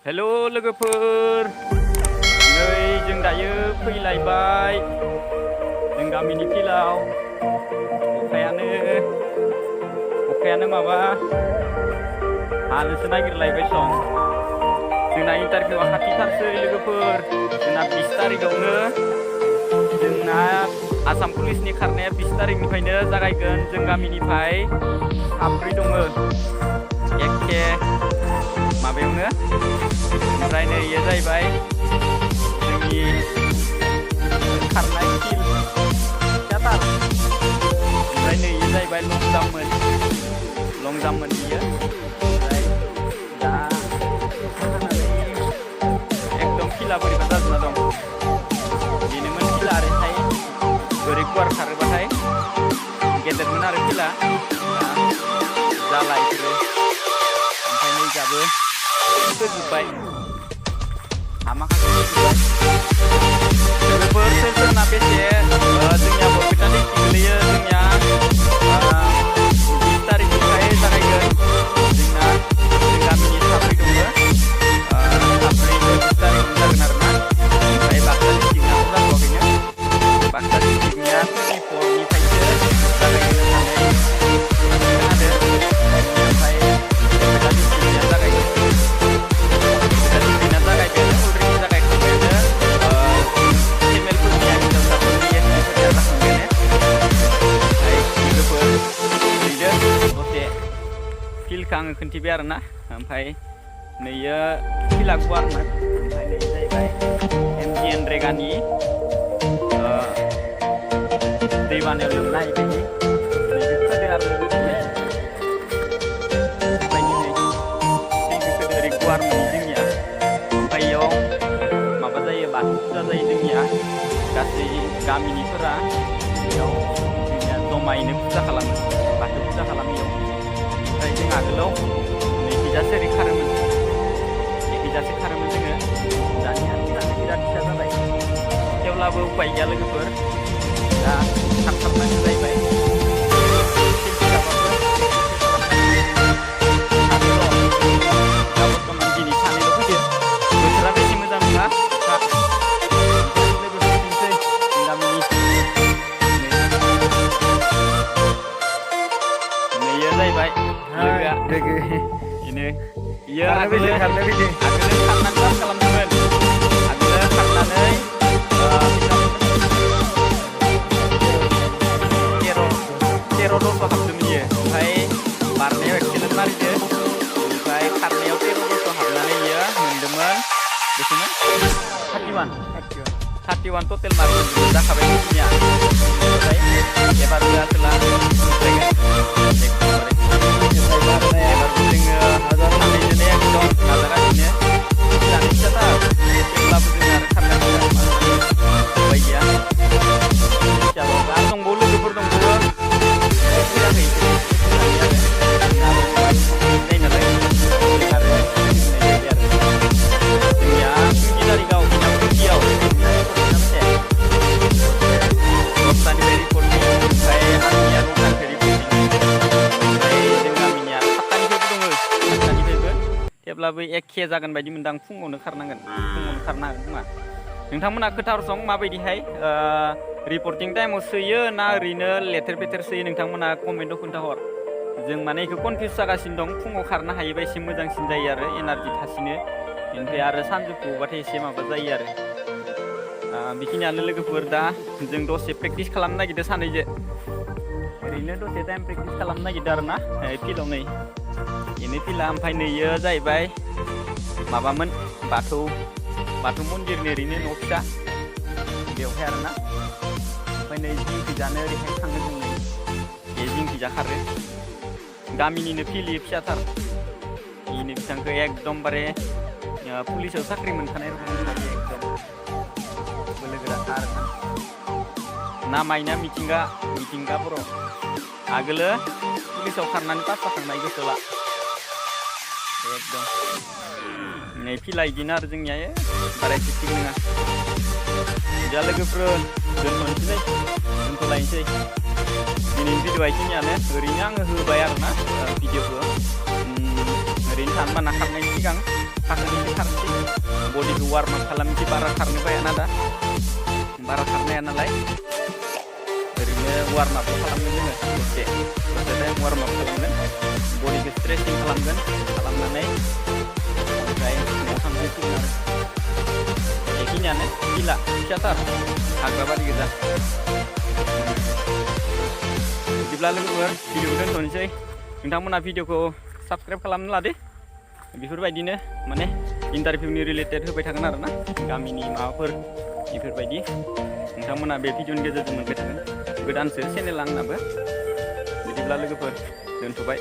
Hello लोगोफोर नै जों दायो फैलायबाय जों गामिनि फिल्डआव अखायानो माबा हानोसो नागिरलायबाय सं जोंना इन्टारभिउआ खाथिथारसै लोगोफोर जोंना 20 तारिखआवनो जोंना आसाम पुलिसनि खारनाया 20 तारिखनिफ्रायनो जागायगोन जों गामिनिफ्राय साब्रै दङ एखे माबायावनो ओमफ्राय नै इयो जाहैबाय जोंनि खारनाय फिल्ड फिसाथार ओमफ्राय नै इयो जाहैबाय लं जाम्पमोन बियो ओमफ्राय दा एकदम फिल्डआ बोरैबा जाजोबना दं बेनोमोन फिल्डआ ओरैहाय ओरै गुवार खारोबाथाय गेदेरमोन आरो फिल्डआ जाला इफोरो ओमफ्राय नै जाबो फोजोब्बाय हामाखासे फोजोब्बाय लोगोफोर सोरना बेसे जोंनिया बरपेटा डिस्ट्रिक्ट गोलैयो जोंनिया 20 तारिखनिफ्राय जागायगोन जोंना गामिनि साब्रै दङ साब्रैनो 20 तारिखआव जागोन आरोना ओमफ्राय बाक्सा डिस्ट्रिक्टनाथ' जाथ'वाखैनो बाक्सा डिस्ट्रिक्टनिया 24निफ्रायसो जागायगोन होननानै खोनादों ओमफ्राय बरपेटा डिस्ट्रिक्टनिया जागायगोन फिल्डखौ आङो खोन्थिबाय आरोना ओमफ्राय नैयो फिल्डआ गुवारमोन ओमफ्राय नै जाहैबाय MGN रेगानि दै बानायाव लोमनाय बायदि नैबे खोदो आरो ओमफ्राय नै फिल्डखौ खोदो ओरै गुवारमोन जोंनिया ओमफ्राय इयाव माबा जायो बाथौ फुजा जायो जोंनिया गासै गामिनिफोरा बेयाव जोंनिया जमायैनो फुजा खालामो बाथौ फुजा खालामो इयाव ओमफ्राय जों आगोलाव नैखिजासो ओरै खारोमोन एकैजासो खारोमोन जोङो दानिया फिल्डआनो बिराद फिसा जाबाय थेवब्लाबो उपाय गैया लोगोफोर दा खारथारनांगौ जाहैबाय फिल्ड फिसाबाबो दा बर्थमान दिनै सानैल' फैदो बोथोरा बेसे मोजां नङा अखा लोगोफोर फैनोसै जों गामिनि नैयो जाहैबाय लोगोआ बेनो इयो आगोलो खारनानै पास खालामदोंमोन आगोलो खारनानै 13 दस' हाबदोंमोन इयो ओमफ्राय बारनायाव एक्सिलेन्ट मारिदो ओमफ्राय खारनायाव 13 दस' हाबनानै इयो मोनदोंमोन बेसेमोन 31 टटेल मार्क जाखाबाय जोंनिया ओमफ्राय एबार होआखोला थेवब्लाबो एखे जागोन बायदि मोनदां फुङावनो खारनांगोन फुङावनो खारनो हागोन खोमा नोंथांमोना खोथाहरसं माबायदिहाय रिपर्टिं टाइमाव सोयो ना ओरैनो लेथेर फेथेर सोयो नोंथांमोना कमेन्टआव खोन्थाहर जों माने बेखौ कनफिउस जागासिनो दं फुङाव खारनो हायोबा एसे मोजांसिन जायो आरो एनार्जि थासिनो ओमफ्राय आरो सानजौफुबाथाय एसे माबा जायो आरो बेखिनियानो लोगोफोर दा जों दसे प्रेक्टिस खालामनो नागिरदों सानैजों ओरैनो दसे टाइम प्रेक्टिस खालामनो नागिरदों आरो ना फिल्डआव नै बेनो फिल्डआ ओमफ्राय नैयो जाहैबाय माबामोन बाथौ मन्दिरनि ओरैनो न' फिसा बेवहाय आरोना ओमफ्राय नै जिंखिजानो ओरैहाय थाङो जों नै बे जिंखिजा खारो गामिनिनो फिल्ड फिसाथार बेनो बिथांखौ एकदमबारे पुलिसाव साख्रि मोनखानाय रखम एकदम बोलो गोरा आरोना नामायना मिथिंगा बर' आगोलो पुलिसाव खारनानै पास जाखांनाय गोसोला एकदम नै फिल्डआ बिदिनो आरो जोंनिया बारा एसे थिग नङा दा लोगोफोर दोनथ'लायनोसै दिनैनि भिडिअ'आ बेखिनियानो ओरैनो आङो होबाय आरोना भिडिअ'खौ ओरैनो थानो बाना खारनायनि सिगां फाखोनैसो खारनोसै बडिखौ वार्म आप खालामनोसै बारा खारनो बाया दा बारा खारनाया नालाय ओरैनो वार्म आप खालामगोन जोङो दसे टाइम वार्म आप खालामगोन बडिखौ स्ट्रेचिं खालामगोन खालामनानै ओमफ्राय न'आव थांफिनसिगोन आरो बेखिनियानो फिल्डआ फिसाथार हाग्राबारि गोजा बिदिब्ला लोगोफोर भिडिअखौ दोनथ'नोसै नोंथांमोना भिडिअखौ साबस्क्राइब खालामनो लादो बेफोरबायदिनो माने इन्टारभिउनि रिलेटेड होबाय थागोन आरोना गामिनि माबाफोर बेफोरबायदि नोंथांमोना बे भिडिअनि गेजेरजों मोनबाय थागोन गोदानसो चेनेल आंनाबो बिदिब्ला लोगोफोर दोनथ'बाय